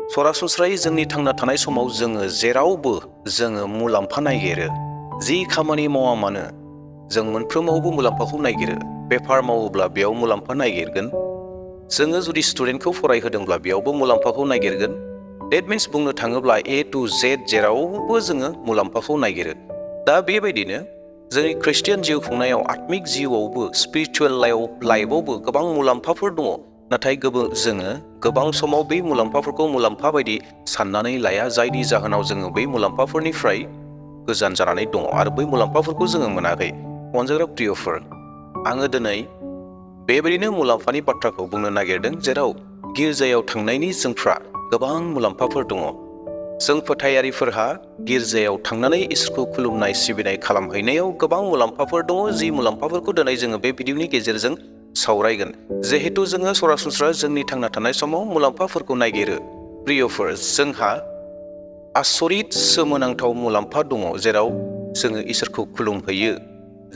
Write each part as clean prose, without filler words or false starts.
सरासनस्रायै जोंनि थांना थानाय समाव जोङो जेरावबो जोङो मुलाम्फा नागिरो। जि खामानि मावा मानो जों मोनफ्रोमावबो मुलाम्फाखौ नागिरो। बेफार मावोब्ला बेयाव मुलाम्फा नागिरगोन। जोङो जुदि स्टुडेन्टखौ फरायहोदोंब्ला बेयावबो मुलाम्फाखौ नागिरगोन। डेट मिन्स बुंनो थाङोब्ला A to Z जेरावबो जोङो मुलाम्फाखौ नागिरो। दा बेबायदिनो जोंनि खृष्टियान जिउ खुंनायाव आत्मिक जिउआवबो स्पिरिचुवेल लाइफआवबो गोबां मुलाम्फाफोर दङ। नाथाय जोङो गोबां समाव बै मुलाम्फाफोरखौ मुलाम्फा बायदि साननानै लाया, जायनि जाहोनाव जोङो बै मुलाम्फाफोरनिफ्राय गोजान जानानै दङ आरो बै मुलाम्फाफोरखौ जोङो मोनाखै। अनजाग्रा प्रियफोर, आङो दिनै बेबायदिनो मुलाम्फानि बाथ्राखौ बुंनो नागिरदों, जेराव गिर्जायाव थांनायनि जोंफ्रा गोबां मुलाम्फाफोर दङ। जों फोथायारिफोरहा गिर्जायाव थांनानै इसोरखौ खुलुमनाय सिबिनाय खालामहैनायाव गोबां मुलाम्फाफोर दङ, जि मुलाम्फाफोरखौ दिनै जोङो बे भिडिअनि गेजेरजों सावरायगोन। जिहेतु जोङो सरासनस्रा जोंनि थांना थानाय समाव मुलाम्फाफोरखौ नागिरो। प्रियफोर, जोंहा आसरित सोमोनांथाव मुलाम्फा दङ, जेराव जोङो इसोरखौ खुलुमहैयो।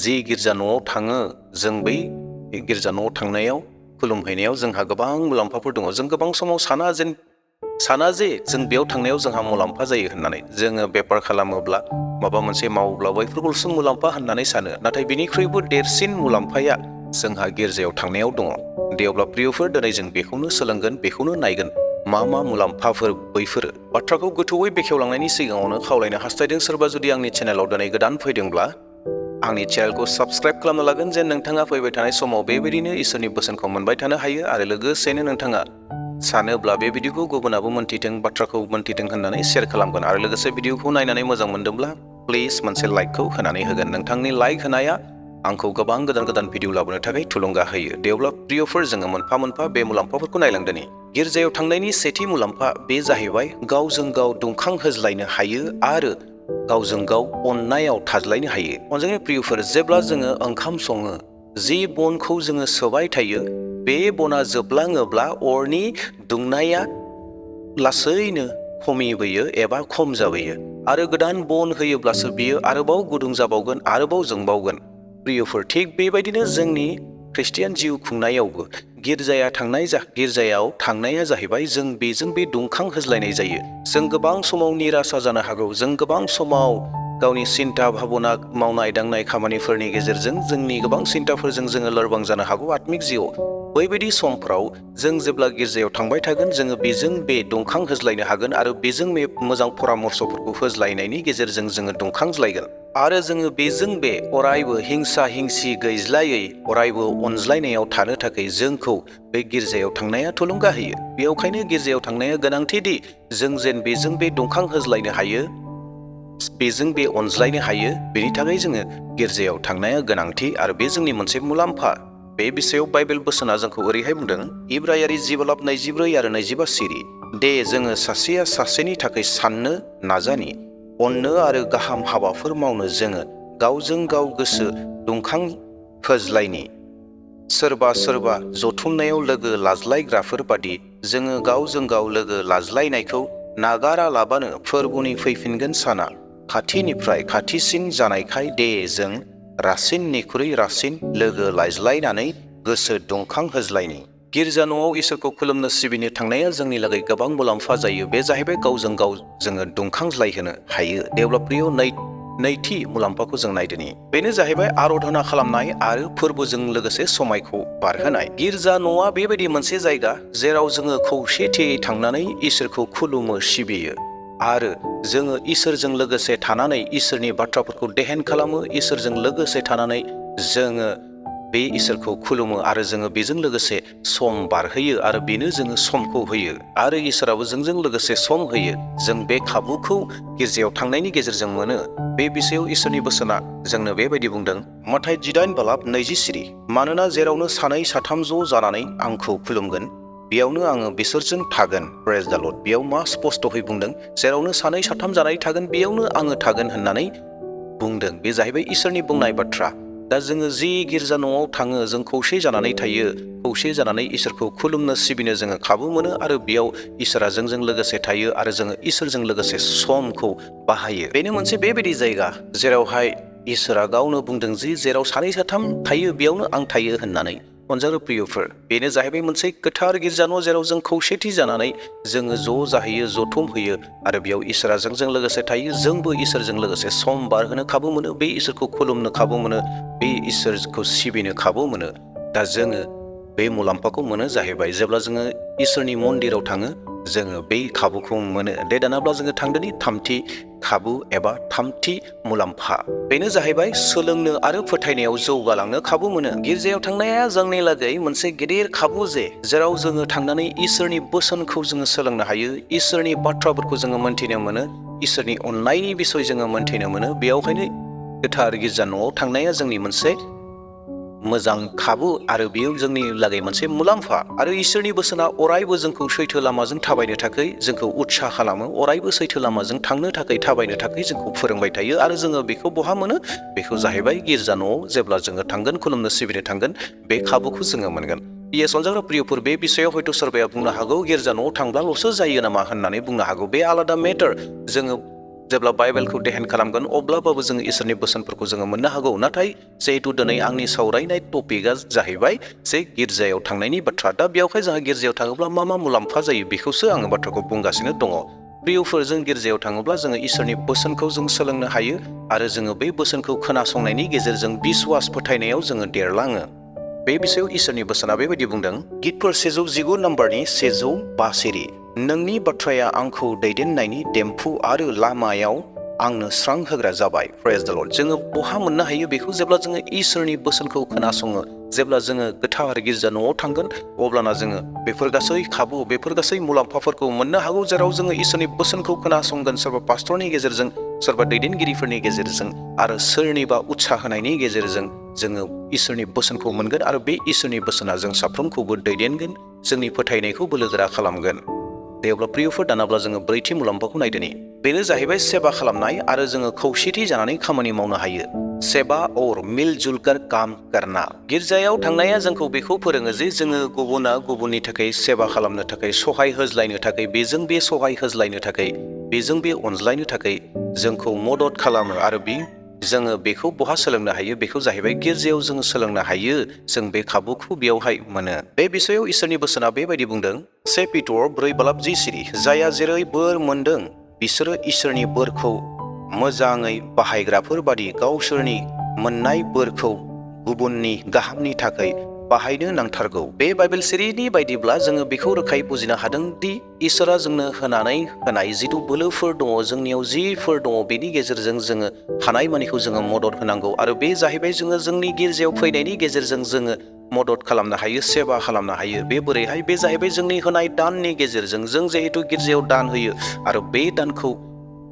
जि गिर्जा न'आव थाङो, जों बै गिर्जा न'आव थांनायाव खुलुमहैनायाव जोंहा गोबां मुलाम्फाफोर दङ। जों गोबां समाव साना जे जों बेयाव थांनायाव जोंहा मुलाम्फा जायो होननानै। जोङो बेपार खालामोब्ला माबा मोनसे मावोब्ला बैफोरखौल'सो मुलाम्फा होननानै सानो। नाथाय बेनिख्रुइबो देरसिन मुलाम्फाया जोंहा गिर्जायाव थांनायाव दङ। दे अब्ला प्रियफोर, दिनै जों बेखौनो सोलोंगोन, बेखौनो नायगोन। मा मुलाम्फाफोर बैफोरो बाथ्राखौ गोथौयै बेखेवलांनायनि सिगाङावनो खावलायनो हास्थायदों, सोरबा जुदि आंनि चेनेलाव दिनै गोदान फैदोंब्ला आंनि चेनेलखौ साबस्क्राइब खालामनो लागोन, जेन नोंथाङा फैबाय थानाय समाव बेबायदिनो इसोरनि बोसोनखौ मोनबाय थानो हायो। आरो लोगोसेनो नोंथाङा सानोब्ला बे भिडिअखौ गुबुनाबो मोन्थिथों, बाथ्राखौ मोन्थिथों होननानै शेयार खालामगोन। आरो लोगोसे भिडिअखौ नायनानै मोजां मोनदोंब्ला प्लिज मोनसे लाइकखौ होनानै होगोन। नोंथांनि लाइक होनाया आंखौ गोबां गोदान भिडिअ लाबोनो थाखाय थुलुंगा होयो। दे अब्ला प्रियफोर, जोङो मोनफा मोनफा बे मुलाम्फाफोरखौ नायलांदोनि। गिर्जायाव थांनायनि सेथि मुलाम्फा बे जाहैबाय गावजों गाव दुंखां होज्लायनो हायो आरो गावजों गाव अननायाव थाज्लायनो हायो। अनजानाय प्रियफोर, जेब्ला जोङो ओंखाम सङो, जि बनखौ जोङो सोबाय थायो, बे बना जोबलाङोब्ला अरनि दुंनाया लासैनो खमिबोयो एबा खम जाबोयो। आरो गोदान बन होयोब्लासो बियो आरोबाव गुदुं जाबावगोन, आरोबाव जोंबावगोन। प्रियफोर, थिग बेबायदिनो जोंनि खृष्टियान जिउ खुंनायावबो गिर्जायाव थांनाया जाहैबाय जों बेजों बे दुंखां होज्लायनाय जायो। जों गोबां समाव निरासा जानो हागौ। जों गोबां समाव गावनि सिन्था भाबना मावनाय दांनाय खामानिफोरनि गेजेरजों जोंनि गोबां सिन्थाफोरजों जोङो लोरबां जानो हागौ आत्मिक जिउआव। बैबायदि समफ्राव जों जेब्ला गिर्जायाव थांबाय थागोन, जोङो बेजों बे दुंखां होज्लायनो हागोन आरो बेजों बे मोजां परामर्शफोरखौ होज्लायनायनि गेजेरजों जोङो दुंखांज्लायगोन। आरो जोङो बेजों बे अरायबो हिंसा हिंसि गैज्लायै अरायबो अनज्लायनायाव थानो थाखाय जोंखौ बे गिर्जायाव थांनाया थुलुंगा होयो। बेखायनो गिर्जायाव थांनाया गोनांथिदि जों जेन बेजों बे दुंखां होज्लायनो हायो, बेजों बे अनज्लायनो हायो। बेनि थाखाय जोङो गिर्जायाव थांनाया गोनांथि आरो बे जोंनि मोनसे मुलाम्फा। बे बिषयाव बाइबेल बोसोना जोंखौ ओरैहाय बुंदों, इब्रायारि 12:24 आरो 25 सिरि। दे जोङो सासेया सासेनि थाखाय साननो नाजानि, अननो आरो गाहाम हाबाफोर मावनो जोङो गावजों गाव गोसो दुंखां होज्लायनि। सोरबा जथुमनायाव लोगो लाज्लायग्राफोर बादि जोङो गावजों गाव लोगो लाज्लायनायखौ नागारालाबानो फोरबुनि फैफिनगोन साना खाथिनिफ्राय खाथिसिन जानायखाय दे जों रासिननिख्रुइ रासिन लोगो लाज्लायनानै गोसो दुंखां होज्लायनि। गिर्जा न'आव इसोरखौ खुलुमनो सिबिनो थांनाया जोंनि लागै गोबां मुलाम्फा जायो। बे जाहैबाय गावजों गाव जोङो दुंखांज्लायहोनो हायो। देब्ला प्रिय, नैथि मुलाम्फाखौ जों नायदोनि। बेनो जाहैबाय आराधना खालामनाय आरो फोरबोजों लोगोसे समायखौ बारहोनाय। गिर्जा न'आ बेबायदि मोनसे जायगा जेराव जोङो खौसेथियै थांनानै इसोरखौ खुलुमो सिबियो आरो जोङो इसोरजों लोगोसे थानानै इसोरनि बाथ्राफोरखौ देहेन खालामो। इसोरजों लोगोसे थानानै जोङो बे इसोरखौ खुलुमो आरो जोङो बेजों लोगोसे सम बारहोयो आरो बेनो जोङो समखौ होयो आरो इसोराबो जोंजों लोगोसे सम होयो। जों बे खाबुखौ गिर्जायाव थांनायनि गेजेरजों मोनो। बे बिषयाव इसोरनि बोसोना जोंनो बेबायदि बुंदों, मथाइ 18:20 सिरि। मानोना जेरावनो सानै साथाम ज' जानानै आंखौ खुलुमगोन, बेयावनो आङो बिसोरजों थागोन। प्रेज द लर्ड। बेयाव मा स्पष्टयै बुंदों? जेरावनो सानै साथाम जानानै थागोन, बेयावनो आङो थागोन होननानै बुंदों। बे जाहैबाय इसोरनि बुंनाय बाथ्रा। दा जोङो जि गिर्जा न'आव थाङो, जों खौसे जानानै थायो, खौसे जानानै इसोरखौ खुलुमनो सिबिनो जोङो खाबु मोनो आरो बेयाव इसोरा जोंजों लोगोसे थायो आरो जोङो इसोरजों लोगोसे समखौ बाहायो। बेनो मोनसे बेबायदि जायगा जेरावहाय इसोरा गावनो बुंदों जि जेराव सानै साथाम थायो बेयावनो आं थायो होननानै। अनजालु प्रियफोर बेनो जाहैबाय मोनसे गोथार गिर्जा न' जेराव जों खौसेथि जानानै जोङो ज' जाहैयो जथुम होयो आरो बेयाव इसोरा जोंजों लोगोसे थायो जोंबो इसोरजों लोगोसे सम बारहोनो खाबु मोनो बे इसोरखौ खुलुमनो खाबु मोनो बे इसोरखौ सिबिनो खाबु मोनो दा जोङो बे मुलाम्फाखौ मोनो जाहैबाय जेब्ला जोङो इसोरनि मन्दिराव थाङो जोङो बे खाबुखौ मोनो दे दानाब्ला जोङो थांदोनि थामथि खाबु एबा थामथि मुलाम्फा बेनो जाहैबाय सोलोंनो आरो फोथायनायाव जौगालांनो खाबु मोनो गिर्जायाव थांनाया जोंनि लागै मोनसे गिदिर खाबु जेराव जोङो थांनानै इसोरनि बोसोनखौ जोङो सोलोंनो हायो इसोरनि बाथ्राफोरखौ जोङो मोनथिनो मोनो इसोरनि अननायनि बिसय जोङो मोनथिनो मोनो बेयावहायनो गोथार गिर्जा न'आव थांनाया जोंनि मोनसे मोजां खाबु आरो बेयो जोंनि लागै मोनसे मुलाम्फा आरो इसोरनि बोसोना अरायबो जोंखौ सैथो लामाजों थाबायनो थाखाय जोंखौ उत्साह खालामो अरायबो सैथो लामाजों थांनो थाखाय थाबायनो थाखाय जोंखौ फोरोंबाय थायो आरो जोङो बेखौ बहा मोनो बेखौ जाहैबाय गिर्जा न'आव जेब्ला जोङो थांगोन खुलुमनो सिबिनो थांगोन बे खाबुखौ जोङो मोनगोन अनजाग्रा प्रियफोर बे बिषयाव हयथ' सोरबाया बुंनो हागौ गिर्जा न'आव थांब्लाल'सो जायो नामा होननानै बुंनो हागौ बे आलादा मेटार जोङो जेब्ला बाइबेलखौ देहेन खालामगोन अब्लाबाबो जोङो इसोरनि बोसोनफोरखौ जोङो मोननो हागौ नाथाय जिहेतु दिनै आंनि सावरायनाय टपिकआ जाहैबाय जे गिर्जायाव थांनायनि बाथ्रा दा बेयावहाय जोंहा गिर्जायाव थाङोब्ला मा मुलाम्फा जायो बेखौसो आङो बाथ्राखौ बुंगासिनो दङ प्रियफोर जों गिर्जायाव थाङोब्ला जोङो इसोरनि बोसोनखौ जों सोलोंनो हायो आरो जोङो बे बोसोनखौ खोनासंनायनि गेजेरजों बिश्वास फोथायनायाव जोङो देरलाङो बे बिषयाव इसोरनि बोसोना बेबायदि बुंदों गितफोर 119 नम्बरनि 105 सिरि नोंनि बाथ्राया आंखौ दैदेननायनि देम्फु आरो लामायाव आंनो स्रां होग्रा जाबाय प्रेज द लर्ड जोङो बहा मोननो हायो बेखौ जेब्ला जोङो इसोरनि बोसोनखौ खोनासङो जेब्ला जोङो गोथार गिर्जा न'आव थांगोन अब्लाना जोङो बेफोर गासै खाबु बेफोर गासै मुलाम्फाफोरखौ मोननो हागौ जेराव जोङो इसोरनि बोसोनखौ खोनासंगोन सोरबा पास्टरनि गेजेरजों सोरबा दैदेनगिरिफोरनि गेजेरजों आरो सोरनिबा उत्साह होनायनि गेजेरजों जोङो इसोरनि बोसोनखौ मोनगोन आरो बे इसोरनि बोसोना जों साफ्रोमखौबो दैदेनगोन जोंनि फोथायनायखौ बोलोगोरा खालामगोन दे अब्ला प्रियफोर दानाब्ला जोङो ब्रैथि मुलाम्फाखौ नायदोनि बेनो जाहैबाय सेबा खालामनाय आरो जोङो खौसेथि जानानै खामानि मावनो हायो सेबा और मिलजुल कर काम करना गिर्जायाव थांनाया जोंखौ बेखौ फोरोङो जे जोङो गुबुना गुबुननि थाखाय सेबा खालामनो थाखाय सहाय होज्लायनो थाखाय बेजों बे सहाय होज्लायनो थाखाय बेजों बे अनज्लायनो थाखाय जोंखौ मदद खालामो आरो जोङो बेखौ बहा सोलोंनो हायो बेखौ जाहैबाय गिर्जायाव जोङो सोलोंनो हायो जों बे खाबुखौ बेयावहाय मोनो बे बिषयाव इसोरनि बोसोना बेबायदि बुंदों 1 पिटर 4:10 सिरि जायहा जेरै बोर मोनदों बिसोरो इसोरनि बोरखौ मोजाङै बाहायग्राफोर बादि गावसोरनि मोननाय बोरखौ गुबुननि गाहामनि थाखाय बाहायनो नांथारगौ बे बाइबेल सिरिनि बायदिब्ला जोङो बेखौ रोखायै बुजिनो हादों दि इसोरा जोंनो होनानै होनाय जिथु बोलोफोर दङ जोंनियाव जिफोर दङ बेनि गेजेरजों जोङो हानायमानिखौ जोङो मदद होनांगौ आरो बे जाहैबाय जोङो जोंनि गिर्जायाव फैनायनि गेजेरजों जोङो मदद खालामनो हायो सेबा खालामनो हायो बे बोरैहाय बे जाहैबाय जोंनि होनाय दाननि गेजेरजों जों जिहेतु गिर्जायाव दान होयो आरो बे दानखौ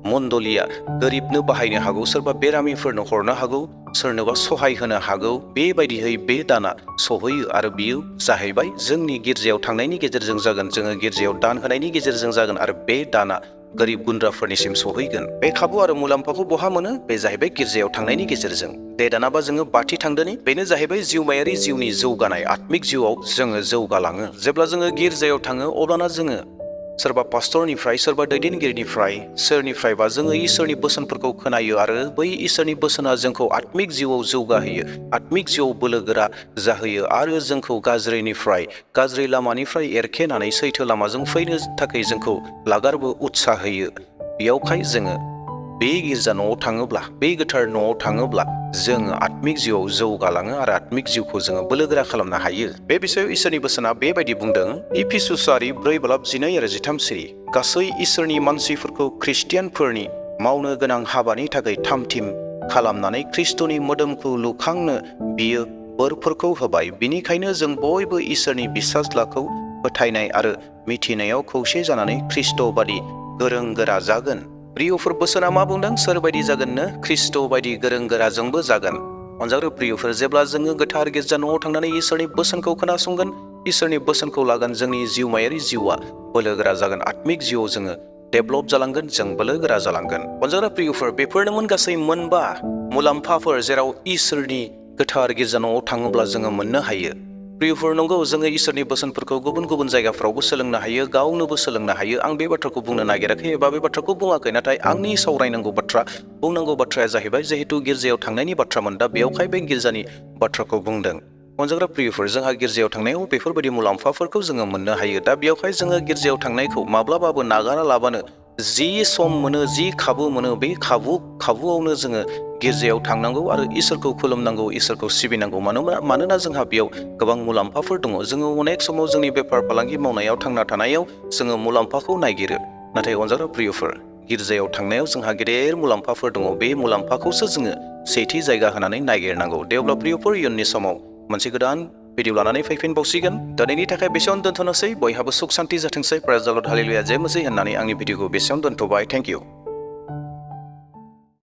मण्डलिया गोरिबनो बाहायनो हागौ सोरबा बेरामिफोरनो हरनो हागौ सोरनोबा सहाय होनो हागौ बेबायदियै बे दाना सहैयो आरो बियो जाहैबाय जोंनि गिर्जायाव थांनायनि गेजेरजों जागोन जोङो गिर्जायाव दान होनायनि गेजेरजों जागोन आरो बे दाना गोरिब गुन्द्राफोरनिसिम सहैगोन बे खाबु आरो मुलाम्फाखौ बहा मोनो बे जाहैबाय गिर्जायाव थांनायनि गेजेरजों दे दानाबा जोङो बाथि थांदोनि बेनो जाहैबाय जिउमायारि जिउनि जौगानाय आत्मिक जिउआव जोङो जौगालाङो जेब्ला जोङो गिर्जायाव थाङो अब्लाना जोङो सोरबा पास्टरनिफ्राय सोरबा दैदेनगिरिनिफ्राय सोरनिफ्रायबा जोङो इसोरनि बोसोनफोरखौ खोनायो आरो बै इसोरनि बोसोना जोंखौ आत्मिक जिउआव जौगाहोयो आत्मिक जिउआव बोलोगोरा जाहोयो आरो जोंखौ गाज्रि लामानिफ्राय एरखेनानै सैथो लामाजों फैनो थाखाय जोंखौ लागारबो उत्साह होयो बेयावखाय जोङो बे गिर्जा न'आव थाङोब्ला बे गोथार न'आव थाङोब्ला जोङो आत्मिक जिउआव जौगालाङो आरो आत्मिक जिउखौ जोङो बोलोगोरा खालामनो हायो बे बिषयाव इसोरनि बोसोना बेबायदि बुंदों इफिसुसारि 4:12 आरो 13 सिरि गासै इसोरनि मानसिफोरखौ ख्रिस्टियानफोरनि मावनो गोनां हाबानि थाखाय थामथिम खालामनानै ख्रिस्ट'नि मोदोमखौ लुखांनो बियो बोरफोरखौ होबाय बिनिखायनो जों बयबो इसोरनि बिसाज्लाखौ फोथायनाय आरो मिथिनायाव खौसे जानानै ख्रिस्ट' बादि गोरों गोरा जागोन प्रियफोर बोसोना मा बुंदों सोरबायदि जागोननो ख्रिस्ट' बायदि गोरों गोराजोंबो जागोन अनजाग्रा प्रियफोर जेब्ला जोङो गोथार गिर्जा न'आव थांनानै इसोरनि बोसोनखौ खोनासंगोन इसोरनि बोसोनखौ लागोन जोंनि जिउमायारि जिउआ बोलोगोरा जागोन आत्मिक जिउआव जोङो डेभेलप जालांगोन जों बोलोगोरा जालांगोन अनजाग्रा प्रियफोर बेफोरनोमोन गासै मोनबा मुलाम्फाफोर जेराव इसोरनि गोथार गिर्जा न'आव थाङोब्ला जोङो मोननो हायो प्रियफोर नंगौ जोङो इसोरनि बोसोनफोरखौ गुबुन गुबुन जायगाफ्रावबो सोलोंनो हायो गावनोबो सोलोंनो हायो आं बे बाथ्राखौ बुंनो नागिराखै एबा बे बाथ्राखौ बुङाखै नाथाय आंनि सावरायनांगौ बुंनांगौ बाथ्राया जाहैबाय जिहेतु गिर्जायाव थांनायनि बाथ्रामोन दा बेयावहाय बे गिर्जानि बाथ्राखौ बुंदों अनजाग्रा प्रियफोर जोंहा गिर्जायाव थांनायाव बेफोरबायदि मुलाम्फाफोरखौ जोङो मोननो हायो। दा बेयावहाय जोङो गिर्जायाव थांनायखौ माब्लाबाबो नागारालाबानो जि सम मोनो जि खाबु मोनो बे खाबुआवनो जोङो गिर्जायाव थांनांगौ आरो इसोरखौ खुलुमनांगौ, इसोरखौ सिबिनांगौ। मानोना जोंहा बेयाव गोबां मुलाम्फाफोर दङ। जोङो अनेक समाव जोंनि बेफार फालांगि मावनायाव थांना थानायाव जोङो मुलाम्फाखौ नागिरो, नाथाय अनजाग्रा प्रियफोर गिर्जायाव थांनायाव जोंहा गेदेर मुलाम्फाफोर दङ। बे मुलाम्फाखौसो जोङो सेथि जायगा होनानै नागिरनांगौ। दे अब्ला प्रियफोर इयुननि समाव मोनसे गोदान भिडिअ लानानै फैफिनबावसिगोन। दिनैनि थाखाय बेसेयावनो दोनथ'नोसै। बयहाबो सुख सान्ति जाथोंसै। प्रेज द लर्ड, हालेलुया, जय मसीह होननानै आंनि भिडिअखौ बेसेयावनो दोनथ'बाय। Thank you.